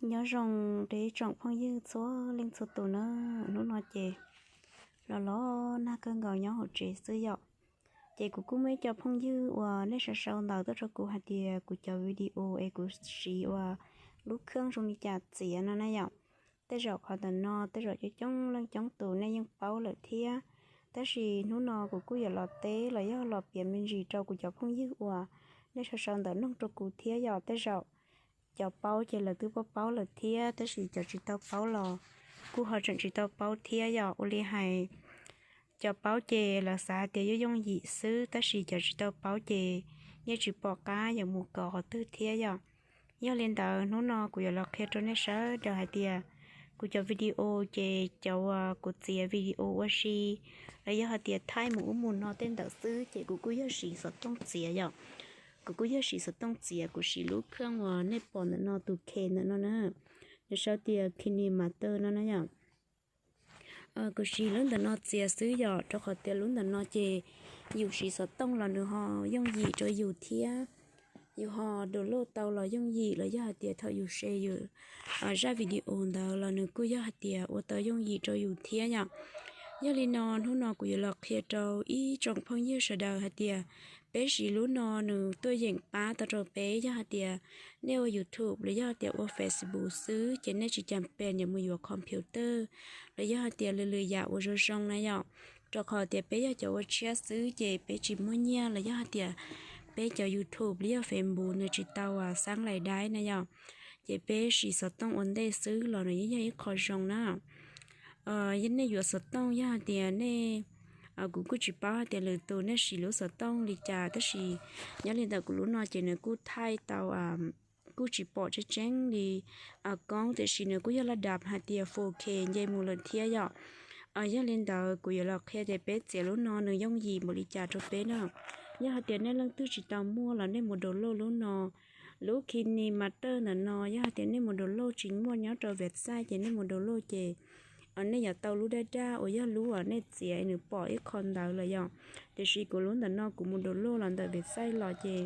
Nyob zoo rau ib tsoom phooj ywg txhua leej txhua tus na, hnub no ces los los nag kawg nkaus nyob hauv tsev xwb yom. Ces kuv kuj muaj ib co phooj ywg uas nej sau sau ntawv tuaj rau kuv hais tias kuv cov video es kuv siv uas lub kheej zoo li cas txiav no na yom. Tej zaum qhov ntawm no tej zaum coob coob leej coob tus nej yeej paub lawm thiab, tab sis hnub no kuv kuj yuav los teb los yog los piav me ntsis rau kuv cov phooj ywg uas nej sau sau ntawv nug rau kuv thiab yom. Tej zaum cov paub ces lawv twb paub paub lawm thiab, tab sis cov tsis tau paub los kuj ho tseem tsis tau paub thiab yom. Ua li hais cov paub ces lawv xav hais tias yooj yooj yim xwb, tab sis cov tsis tau paub ces yeej tsis pom qab yuav mus kov qhov twg thiab yom. Yog li ntawd hnub no kuv yuav los qhia rau nej sawv daws hais tias kuv cov video ces cov uas kuv txiav video ua si los yog hais tias thaij mus ub mus no tej ntawd xwb ces kuv kuj yog siv xov tooj txiav yom. Kuv kuj yog siv xov tooj txiav, kuv siv lub kheej uas nej pom ntawm no tus khe ntawm no na, nws sau tias KineMaster no na yom. Kuv siv lub ntawm no txiav xwb yom, rau qhov tias lub ntawm no ces yus siv xov tooj los nws ho yooj yim rau yus thiab. Yus ho download tau los yooj yim los yog hais tias thaum yus share yus zaj video ntawd los nws kuj yog hais tias ua tau yooj yim rau yus thiab yom. Yog li no hnub no kuv yuav los qhia rau ib tsoom phooj ywg sawv daws hais tias peb siv lub no nws tuaj yeem pab tau rau peb. Yog hais tias nej ua YouTube los yog hais tias ua Facebook xwb ces nej tsis cas pes yuav mus yuav computer los yog hais tias lwm lwm yam uas zoo zoo na yom. Rau qhov tias peb yog cov ua tshiab xwb ces peb tsis muaj nyiaj los yog hais tias peb cov YouTube los yog Facebook nws tsis tau xaab lais daib na yom. Ces peb siv xov tooj ua ntej xwb los nws yeej yog ib qho zoo na. Nej yuav xov tooj yog hais tias nej, kuv kuj tsis paub hais tias lwm tus nej siv lub xov tooj li cas, tab sis nyob li ntawm kuv lub no ces nws kuj thaij tau, kuj tsis pom tseeb tseeb li koob, tiam sis nws kuj yog laj dab hais tias four K nce mus lawm thiab yom. Yog li ntawd kuv yuav los qhia tias peb txiav lub no nws yooj yim npaum li cas rau peb na. Yog hais tias nej leej twg tsis tau muaj los nej mus download lub no, lub KineMaster ntawm no. Yog hais tias nej mus download tsis muaj nyob rau website ces nej mus download ces nej yuav tau lub dab dab uas yog lub uas nej txiav nws pom ib qho ntawd lawm yom. Tiam sis kuv lub ntawm no kuv mus download los ntawm website los ces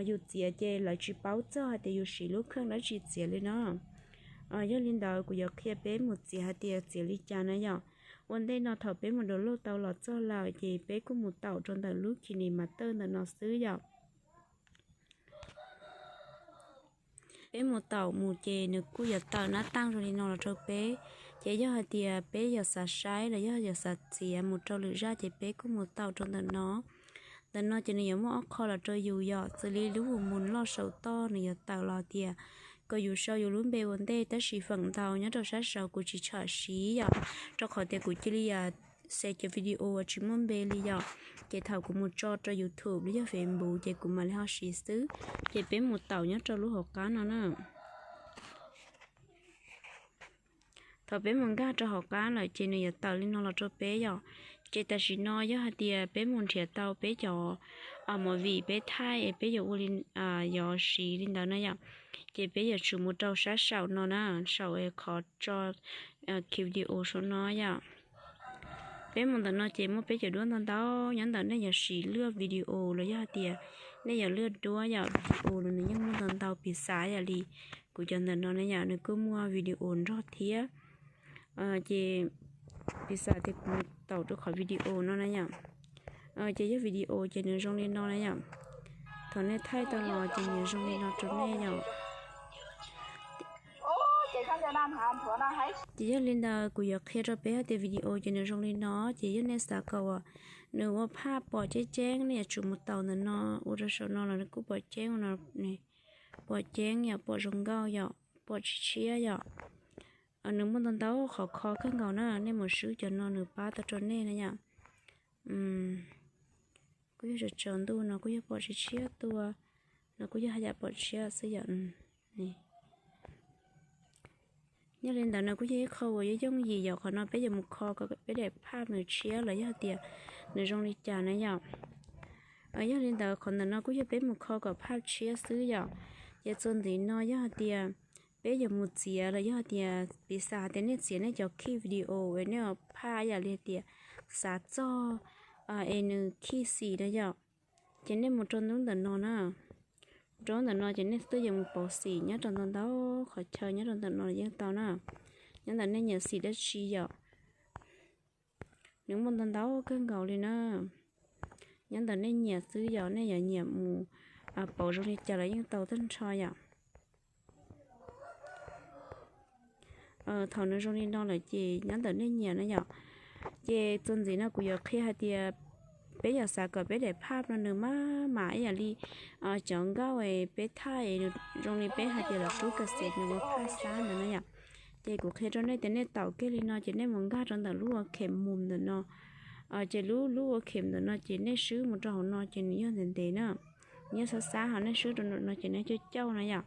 yus txiav ces lawv tsis paub txog hais tias yus siv lub kheej dab tsi txiav li no. Yog li ntawd kuv yuav qhia peb mus txiav hais tias txiav li cas na yom. Ua ntej no thaum peb mus download tau los txog lawm ces peb kuj mus taum rau ntawm lub KineMaster ntawm no xwb yom. Peb mus taum mus ces nws kuj yuav tawm nab taaj zoo li no los rau peb. Ces yog hais tias peb yuav xav saib los yog yuav xav txiav mus rau lwm zaj ces peb kuj mus taum rau ntawm no. Ntawm no ces nws yuav muaj ob qho los rau yus yom, xws li lub mus loj saum toj nws yuav tawm los tias kom yus sau yus lub npe ua ntej, tab sis feem ntau nyob rau sab saud kuv tsis tsham siv yom, rau qhov tias kuv cia li xav cov video uas tsis muaj npe li yom. Ces thaum kuv mus tso rau YouTube los yog Facebook ces kuv mam li ho siv xwb. Ces peb mus taum nyob rau lub hauv qab no na. Thaum peb mus nkag rau hauv qab lawm ces nws yuav tawm li no los rau peb yom. Ces tam sim no yog hais tias peb mus nrhiav tau peb cov movie peb thaij es peb yuav ua li, yuav siv li ntawd na yom, ces peb yuav tsum mus rau sab saum no na, saum qhov tso ki video saum no yom. Peb mus ntawm no ces muaj peb cov duab ntau ntau nyob ntawm, nej yuav siv luaj video los yog hais tias nej yuav luaj duab yom, video los nws yeej muaj ntau ntau, piv xam yam li kuv cov ntawm no na yom, nws kuj muaj video nrog thiab. Ces piv xam tias kuv mus taum rau qhov video no na yom. Ces yog video ces nws zoo li no na yom. Thaum nej thaij tau los ces nws zoo li no rau nej yom. Ces yog li ntawd kuv yuav qhia rau peb hais tias video ces nws zoo li no, ces yog nej xav kom uas nws ua phaj pom ceeb ceeb nej yuav tsum mus taum ntawm no, ua rau saum no los nws kuj pom ceeb, pom ceeb yom, pom zoo nkauj yom, pom tshiab tshiab yom. Nws muaj ntau ntau qhov kho kawg nkaus na, nej mus swb cov no nws pab tau rau nej na yom. Kuj yog tsaus ntuj no kuj yog pom tshiab tshiab tuaj, no kuj yog haj yam pom tshiab xwb yom. Yog li ntawd no kuj yog ib qho uas yooj yooj yim yom, qhov no peb yuav mus kho kom peb daim phaj nws tshiab los yog tias nws zoo li cas na yom. Yog li ntawd qhov ntawm no kuj yog peb mus kho kom phaj tshiab xwb yom. Ces txuas ntxiv no yog hais tias peb yuav mus txiav los yog tias piv xam hais tias nej txiav nej cov ki video es nej phaj yam li tias xav txog es nws ki xim na yom. Ces nej mus rau lub ntawm no na. Rau ntawm no ces nej twb yuav mus pauv xim nyob rau ntau ntau qhov chaw nyob rau ntawm no los yeej tau na. Nyob ntawm nej nyiam xim dab tsi yom, nws muaj ntau ntau kawg nkaus li na. Nyob ntawm nej nyiam xwb yom, nej yuav nyiam mus pauv zoo li cas los yeej tau tag nrho yom. Thaum nws zoo li no lawm ces nyob ntawm nej nyiam na yom. Ces txuas ntxiv no kuv yuav qhia hais tias peb yog xav kom peb daim phaj no nws maj mam ib yam li cov nkauj peb thaij zoo li peb hais tias los rub kas xev nws ua phaj xab ntawd na yom. Ces kuv qhia rau nej tias nej taum kiag li no ces nej mus nkag rau ntawm lub ua khem mus ntawm no. Ces lub lub ua khem ntawm no ces nej swb mus rau hauv no ces nws yog ntev ntev na, nws yog xab xab, ho nej swb rau ntawm no ces nws cauj cauj na yom.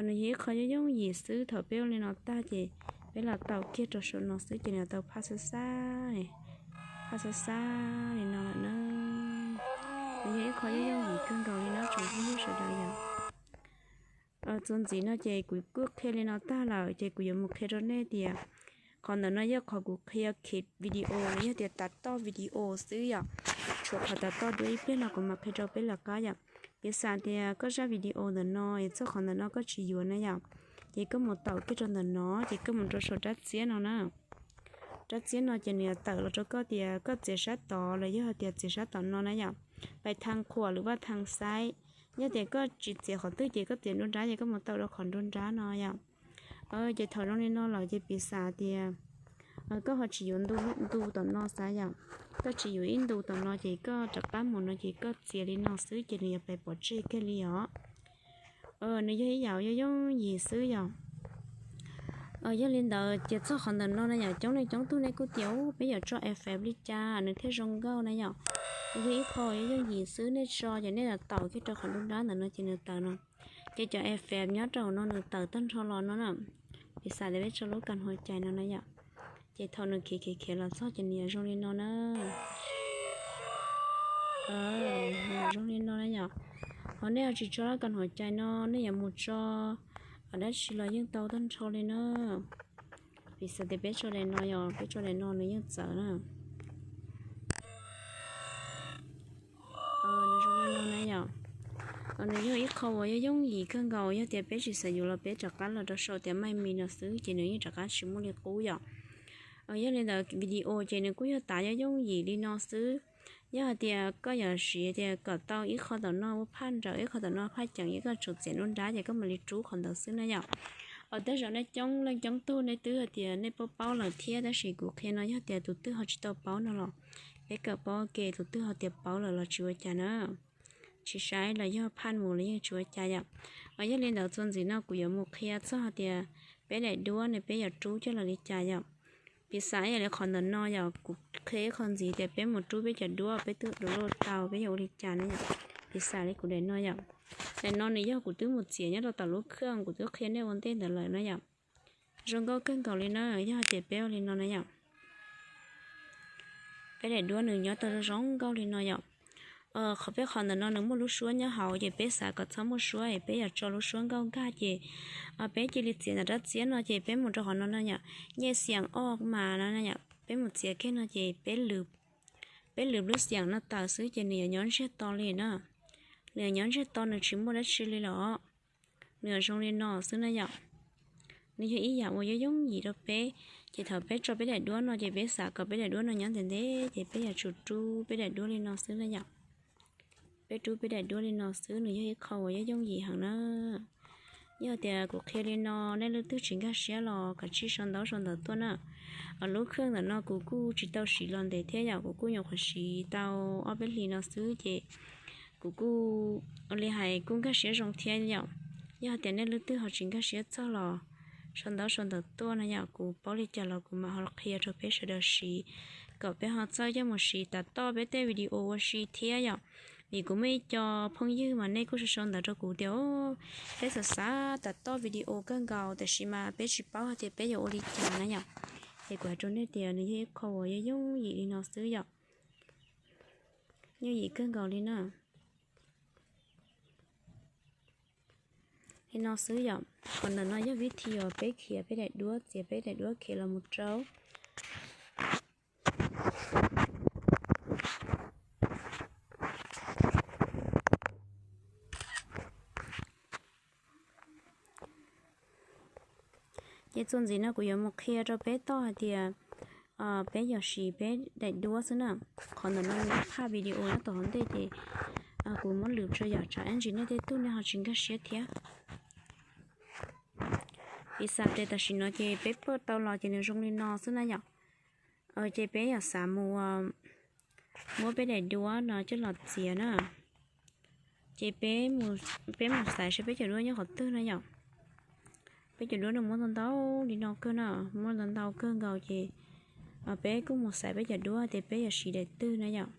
Nws yog ib qho yooj yooj yim xwb, thaum peb ua li no tag ces peb los taum kiag rau saum no xwb ces nws tau phaj xab xab, phaj xab xab li no lawm na. Nws yog ib qho yooj yooj yim kawg nkaus li na tsoom phooj ywg sawv daws yom. Txuas ntxiv no ces kuv kuj qhia li no tag lawm ces kuv yuav mus qhia rau nej tias qhov ntawm no yog qhov kuv qhia khev video los yog tias tav toj video xwb yom. Tshuav qhov tav toj dua ib pliag no kuv mam qhia rau peb lawv qab yom. Piv xam tias koj zaj video ntawm no es txog qhov ntawm no koj tsis yuav na yom, ces koj mus taum kiag rau ntawm no ces koj mus rau saum rab txiab no na. Rab txiab no ces nws yuav tawm los rau koj tias koj txiav sab tod los yog hais tias txiav sab tom no na yom, pais thaj qhuam lwm vaj thaj xaib. Yog tias koj tsis txiav qhov twg ces koj txiav nruab nrab ces koj mus taum rau qhov nruab nrab no yom. Ces thaum zoo li no lawm ces piv xam tias koj ho tsis yuav ntu tom no xav yom, koj tsis yuav ib ntu tom no ces koj rov qab mus no ces koj txiav li no xwb ces nws yuav pais pov tseg kiag li os. Nws yog ib yam yooj yooj yim xwb yom. Yog li ntawd ces txog qhov ntawm no na yom, coob leej coob tug nej kuj tias peb yuav tso effect li cas nws thiaj zoo nkauj na yom. Nws yog ib qho yooj yooj yim xwb, nej tso ces nej los taum kiag rau qhov nruab nrab ntawm no ces nws tawm no. Ces cov effect nyob rau hauv no nws tawm tag nrho los no na. Piv xam tias peb tso lub kas huav cai no na yom. Ces thaum nws khiav khiav khiav los txog ces nws yuav zoo li no na. Nws zoo li no na yom. Ho nej ho tsis tso lub kas huav cai no, nej yuav mus tso dab tsi los yeej tau tag nrho li na. Piv xam tias peb tso daim no yom, peb tso daim no nws yeej txawv na. Nws zoo li no na yom. Nws yog ib qho uas yooj yooj yim kawg nkaus, yog tias peb tsis xav yuav los peb rov qab los rau saum tias maij mis no xwb ces nws yeej rov qab tsis muaj li qub yom. Yog li ntawd video ces nws kuj yog tav yooj yooj yim li no xwb. Yog hais tias koj yuav siv tias kom tau ib qho tom no ua phaj nrawm, ib qho tom no phaj ceem, yog koj tsuas txiav nruab nrab ces koj mam li rub qhov ntawd xwb na yom. Tej zaum nej coob leej coob tug nej twb hais tias nej paub paub lawm thiab, tab sis kuv qhia no yog tias tus twg ho tsis tau paub no los peb kawm paub ua ke, tus twg ho tias paub lawm los tsis ua cas na. Tsis saib los yog phaj mus los yeej tsis ua cas yom. Yog li ntawd txuas ntxiv no kuv yuav mus qhia txog hais tias peb daim duab ne peb yuav rub coj los li cas yom. Piv xam ib yam li qhov ntawm no yom, kuv qhia ib qho ntxiv tias peb mus rub peb cov duab peb twb download tau peb yuav ua li cas na yom. Piv xam li kuv daim no yom, daim no nws yog kuv twb mus txiav nyob rau tom lub khaj kuv twb qhia nej ua ntej ntawd lawm na yom. Zoo nkauj kawg nkaus li na, yog tias peb ua li no na yom. Peb daim duab nws nyob tau zoo zoo nkauj li no yom. Qhov peb qhov ntawm no nws muaj lub suab nyob hauv ces peb xav kom txhob muaj suab es peb yuav tso lub suab nkauj nkag ces peb cia li txiav ntawm rab txiab no ces peb mus rau qhov no no yom, nyej xiam oj mas no yom, peb mus txiav kiag no ces peb lwm, peb lwm lub xiam no tawm xwb ces nws yuav nyob ntsiag to li na. Nws yuav nyob ntsiag to nws tsis muaj dab tsi li los. Nws yuav zoo li no xwb na yom. Nws yog ib yam uas yooj yooj yim rau peb, ces thaum peb tso peb daim duab no ces peb xav kom peb daim duab no nyob ntev ntev ces peb yuav tsum rub peb daim duab li no xwb na yom. Peb rub peb daim duab li no xwb nws yog ib qho uas yooj yooj yim heev na. Yog tias kuv qhia li no nej leej twg tsis nkag siab los kav tsij sau ntaub sau ntawv tuaj na. Lub khaj ntawm no kuv kuj tsis tau siv los ntev thiab yom, kuv kuj nyuam qhuav siv tau ob peb hlis no xwb ces kuv kuj ua li hais kuj nkag siab zoo thiab yom. Yog tias nej leej twg ho tsis nkag siab txog los sau ntaub sau ntawv tuaj na yom, kuv paub li cas los kuv mam ho qhia rau peb sawv daws siv, kom peb ho txawj coj mus siv tas toj peb tej video ua si thiab yom. Vim kuv muaj ib co phooj ywg mas nej kuj sau sau ntawv rau kuv tias peb xav xav tas toj video kawg nkaus tab sis mas peb tsis paub hais tias peb yuav ua li cas na yom. Ces kuv hais rau nej tias nws yog ib qho uas yooj yooj yim li no xwb yom. Yooj yim kawg nkaus li na. Li no xwb yom. Qhov ntawm no yog vib thi uas peb khiav peb daim duab, txiav peb daim duab khiav los mus rau. Ces txuas ntxiv no kuv yuav mus qhia rau peb tau hais tias peb yog siv peb daim duab xwb na. Qhov ntawm no yog ib phaj video nyob tom hauv ntej ces kuv muab lwm tsawg yam tsam ib ntsis nej tej tug nej ho tsis nkag siab thiab. Piv xam tias tam sim no ces peb pawj tau los ces nws zoo li no xwb na yom. Ces peb yog xav mus muab peb daim duab no coj los txiav na. Ces peb mus xaiv seb peb cov duab nyob qhov twg na yom. Peb cov duab no muaj ntau ntau li no kawg na, muaj ntau ntau kawg nkaus ces peb kuj mus xaiv peb cov duab tias peb yog siv daim twg na yom.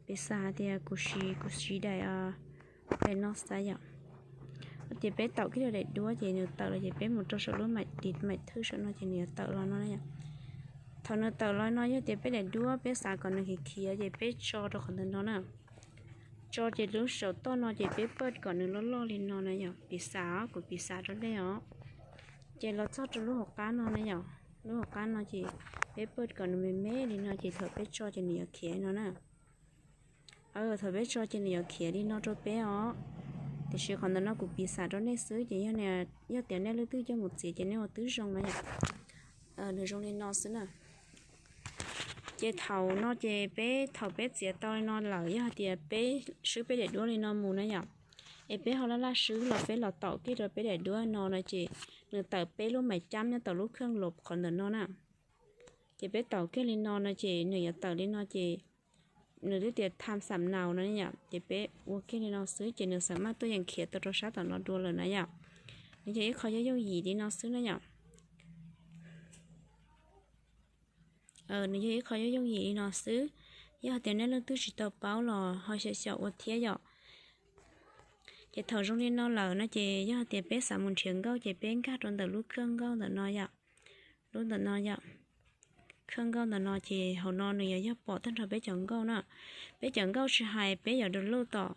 Piv xam hais tias kuv siv, kuv siv daim, daim no xav yom. Ces peb taum kiag rau daim duab ces nws tawm los ces peb mus rau saum lub maim tiv maim thwj saum no ces nws yuav tawm los no na yom. Thaum nws tawm los no yog tias peb daim duab peb xav kom nws khiav khiav ces peb tso rau qhov ntawm no na. Tso ces lub saum toj no ces peb pawj kom nws loj loj li no na yom, piv xam, kuv piv xam rau nej os. Ces los txog rau lub hauv qab no na yom, lub hauv qab no ces peb pawj kom nws me me li no ces thaum peb tso ces nws yuav khiav no na. Thaum peb tso ces nws yuav khiav li no rau peb os. Tiam sis qhov ntawm no kuv piv xam rau nej xwb ces yog tias nej leej twg coj mus txiav ces nej ua twb zoo na yom. Nws zoo li no xwb na. Ces thaum no ces peb, thaum peb txiav tau li no lawm yog hais tias peb swb peb daim duab li no mus na yom, es peb ho laj laj swb los peb los taum kiag rau peb daim duab no no ces nws tawm peb lub maim cab nyob tom lub kheej los qhov ntawm no na. Ces peb taum kiag li no no ces nws yuav tawm li no ces nws twb tias tham xam naus no yom, ces peb ua kiag li no xwb ces nws xam maj tuaj yeem khiav tau rau sab tom no dua lawm na yom. Nws yog ib qho yooj yooj yim li no xwb na yom. Nws yog ib qho yooj yooj yim li no xwb. Yog hais tias nej leej twg tsis tau paub los ho xyaum xyaum ua thiab yom. Ces thaum zoo li no lawm no ces yog hais tias peb xav mus nrhiav nkauj ces peb nkag rau ntawm lub kheej nkauj ntawm no yom. Lub ntawm no yom. Kheej nkauj ntawm no ces hauv no nws yuav yog pom tag nrho peb cov nkauj na. Peb cov nkauj tsis hais peb yuav download tom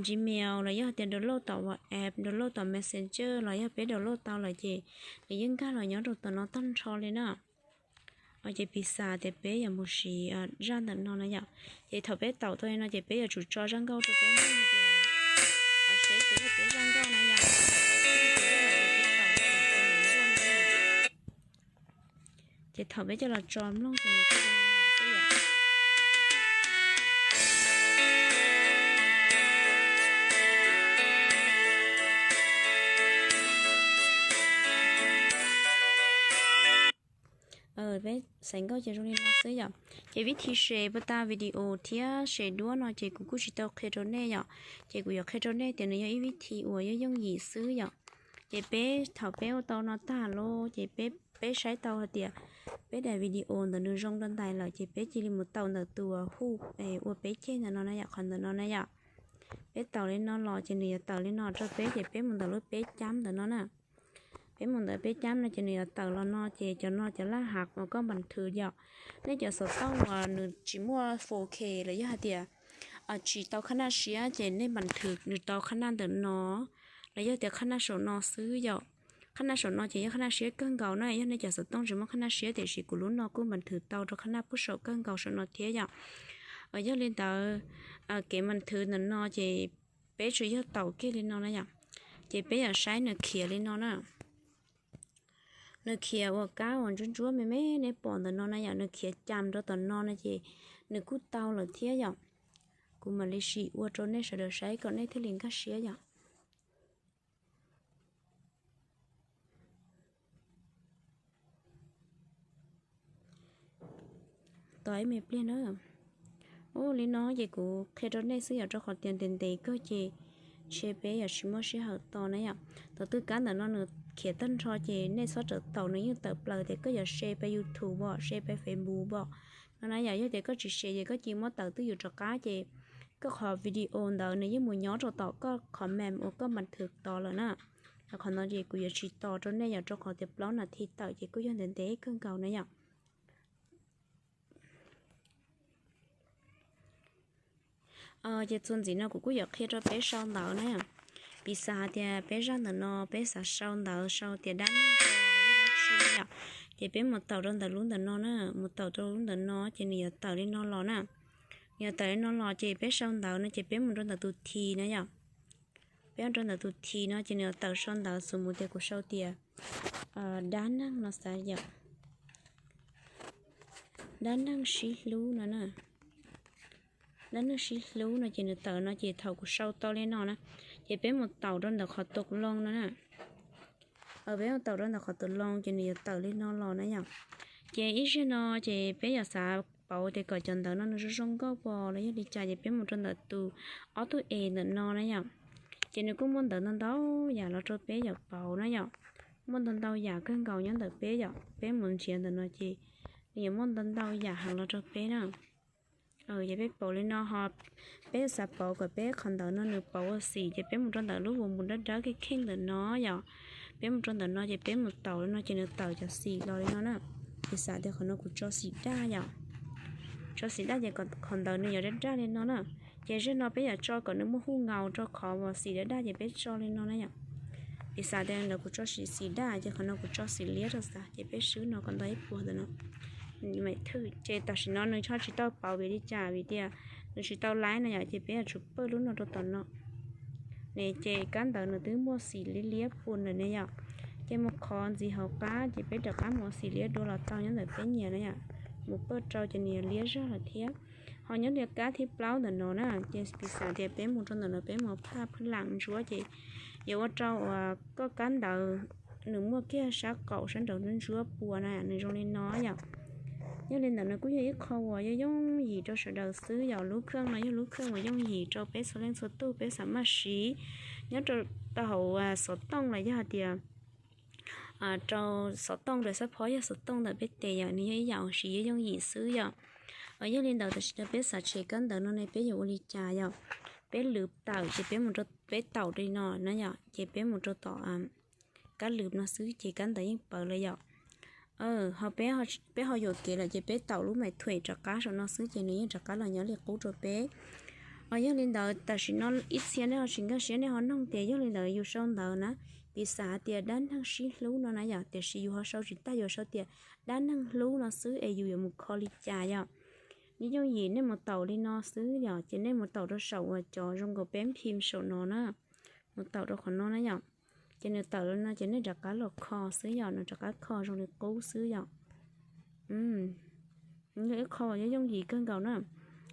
Gmail los yog hais tias download tom WhatsApp, download tom Messenger los yog peb download tau lawm ces nws yeej nkag los nyob rau tom no tag nrho li na. Ces piv xam tias peb yuav mus siv zaj ntawm no na yom. Ces thaum peb taum tau li no ces peb yuav tsum tso zaj nkauj rau peb mloog hais tias, seb puas yog peb zaj nkauj na yom. Ces thaum peb coj los tso mloog ces nws kuj zoo li no xwb yom. Peb xaiv nkauj ces zoo li no xwb yom. Ces vib thi se puas tas video thiab se duab no ces kuv kuj tsis tau qhia rau nej yom. Ces kuv yuav qhia rau nej tias nws yog ib vib thi uas yooj yooj yim xwb yom. Ces peb thaum peb ua tau no tag lawm ces peb, peb saib tau hais tias peb daim video ntawd nws zoo rau ntais lawm ces peb cia li mus taum ntawm tus hu ua peb ceg ntawm no na yom, qhov ntawm no na yom. Peb taum li no los ces nws yuav tawm li no rau peb ces peb mus ntawm lub peb cab ntawm no na. Peb mus ntawm peb cab no ces nws yuav tawm los no ces cov no cov laj hav uas koj npas thwv yom. Nej cov xov tooj uas nws tsis muaj four K los yog hais tias tsis tau khab naj siab ces nej npas thwv nws rau khab naj ntawm no, los yog tias khab naj saum no xwb yom. Khab naj saum no ces yog khab naj siab kawg nkaus na, yog nej cov xov tooj tsis muaj khab naj siab tiam sis kuv lub no kuj npas thwv tau rau khab naj puag saum kawg nkaus saum no thiab yom. Yog li ntawd, kev npas thwv ntawm no ces peb tsuas yog taum kiag li no na yom. Ces peb yuav saib nws khiav li no na. Nws khiav ua kab uas ntsuab ntsuab me me nej pom ntawm no na yom, nws khiav cam rau tom no no ces nws kuj tau lawm thiab yom. Kuv mam li sim ua rau nej sawv daws saib kom nej thiaj li nkag siab yom. Tos ib me pliag na. Ua li no ces kuv qhia rau nej xwb yom, rau qhov tias ntev ntev kawg ces ntshe peb yuav tsis muaj sij hawm tos na yom. Thaum twg kab ntawm no nws khiav tag nrho ces nej txhob rawm taum, nws yeej tawm plaws tias koj yuav share pab YouTube os, share pab Facebook os. No na yom, yog tias koj tsis share ces koj cia muab tawm twj ywm rov qab ces koj qhov video ntawd nws yeej mus nyob rau tom koj qhov mem uas koj npas thwv tos lawm na. Qhov no ces kuv yuav tsis tos rau nej yom, rau qhov tias plaub nas this tawm ces kuj yog ntev ntev kawg nkaus na yom. Ces txuas ntxiv no kuv kuj yuav qhia rau peb sau ntawv na. Piv xam hais tias peb zaj ntawm no peb xav sau ntawv sau tias dab neeg los yog dab tsi yom, ces peb mus taum rau ntawm lub ntawm no na, mus taum rau lub ntawm no ces nws yuav tawm li no los na. Nws yuav tawm li no los ces peb sau ntawv no ces peb mus rau ntawm tus thi na yom. peb mus rau ntawm tus thim no ces nws yuav tawm sau ntawv xus mus tias kuv sau tias dab neeg no xav yom, dab neeg sib hlub no na. Dab neeg sib hlub no ces nws tawm no ces thaum kuv sau tau li no na, ces peb mus taum rau ntawm qhov tus loo no na. Peb mus taum rau ntawm qhov tus loo ces nws yuav tawm li no los na yom. Ces ib zaug no ces peb yuav xav pauv tias kom cov ntawv no nws zoo zoo nkauj pos los yog li cas ces peb mus rau ntawm tus ob tug es ntawm no na yom. Ces nws kuj muaj ntawv ntau ntau yam los rau peb yom pauv na yom. Muaj ntau ntau yam kawg nkaus nyob ntawm peb yom, peb mus nrhiav ntawm no ces nws yuav muaj ntau ntau yam heev los rau peb na. Ces peb pauv li no ho, peb xav pauv kom peb qhov ntawv no nws pauv ua xim ces peb mus rau ntawm lub vus npus dawb dawb kheej kheej ntawm no yom. Peb mus rau ntawm no ces peb mus taum li no ces nws tawm cov xim los li no na. Piv xam tias qhov no kuv tso xim daj yom. Tso xim daj ces qhov ntawd nws yuav daj daj li no na. Ces zaum no peb yuav tso kom nws muaj huj nkaus rau qhov uas xim daj daj ces peb tso li no na yom. Piv xam tias ntawd kuv tso xim daj ces qhov no kuv tso xim liab rau xav ces peb swb no kom ntau ib puas ntawm no. Ces tam sim no nws ho tsis tau pauv vim li cas vim tias nws tsis tau laib no yom, ces peb yuav tsum pawj lub no rau tom no. Ne ces kab ntawd nws twb muaj xim liab liab puas ntawm ne yom. Ces mus qhov ntxiv hauv qab ces peb rov qab mus xim liab dua los tau nyob ntawm peb nyiam na yom. Mus pawj rau ces nws yuav liab zog lawm thiab. Ho nyob li kab thib plaub ntawm no na, ces piv xam tias peb mus rau ntawm no peb mus phaj phwj lam ntsuab ces yuav ua rau uas koj kab ntawd nws muaj kiag sab qaum sab nraud ntsuab puas na, nws zoo li no yom. Yog li ntawd nws kuj yog ib qho uas yooj yooj yim rau sawv daws xwb yom. Lub kheej no yog lub kheej uas yooj yim rau peb txhua leej txhua tug peb xav maj siv nyob rau hauv xov tooj los yog hais tias rau xov tooj rau xab phob yog xov tooj ntawm peb tes yom, nws yog ib yam uas siv yooj yooj yim xwb yom. Yog li ntawd tam sim no peb xav tshem kab ntawv no ne peb yuav ua li cas yom? Peb lwv tawm ces peb mus rau peb taum li no na yom, ces peb mus rau tom kab lwv no xwb ces kab ntawv yeej pawv lawm yom. Ho peb ho yuam kev lawm ces peb taum lub maiv thuem rov qab saum no xwb ces nws yeej rov qab los nyob li qub rau peb. Yog li ntawd tam sim no ib txhia nej ho tsis nkag siab nej ho noog tias yog li ntawd yus sau ntawv na, piv xam hais tias dab neeg sib hlub no na yom, tiam sis yus ho sau tsis tag, yus sau tias dab neeg hlub no xwb es yus yuav mus kho li cas yom? Yooj yooj yim nej mus taum li no xwb yom, ces nej mus taum rau saum uas cov zoo nkaus peb phim saum no na, mus taum rau qhov no na yom. Ces nws tawm li no ces nej rov qab los kho xwb yom, nws rov qab kho zoo li qub xwb yom. Yog ib qho uas yooj yooj yim kawg nkaus na.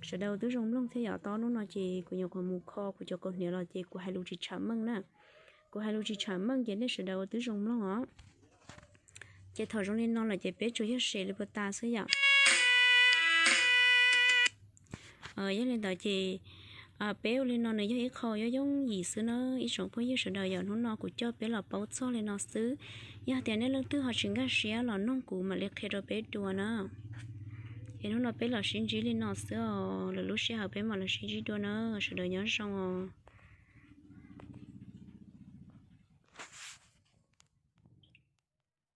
Sawv daws twb zoo mloog thiab yom, tau hnub no ces kuv nyuam qhuav mus kho kuv cov kaus hniav los ces kuv hais lus tsis tsham meej na. Kuv hais lus tsis tsham meej ces nej sawv daws ua twb zoo mloog os. Ces thaum zoo li no lawm ces peb tsuas yog sem li puas tas xwb yom. Yog li ntawd ces peb ua li no nws yog ib qho yooj yooj yim xwb na ib tsoom phooj ywg sawv daws yom. Hnub no kuv coj peb los paub txog li no xwb. Yog tias nej leej twg ho tsis nkag siab los noog kuv mam li qhia rau peb dua na. Es hnub no peb los sib ntsib li no xwb os, lwm lub sij hawm peb mam los sib ntsib dua na. Sawv daws nyob zoo os.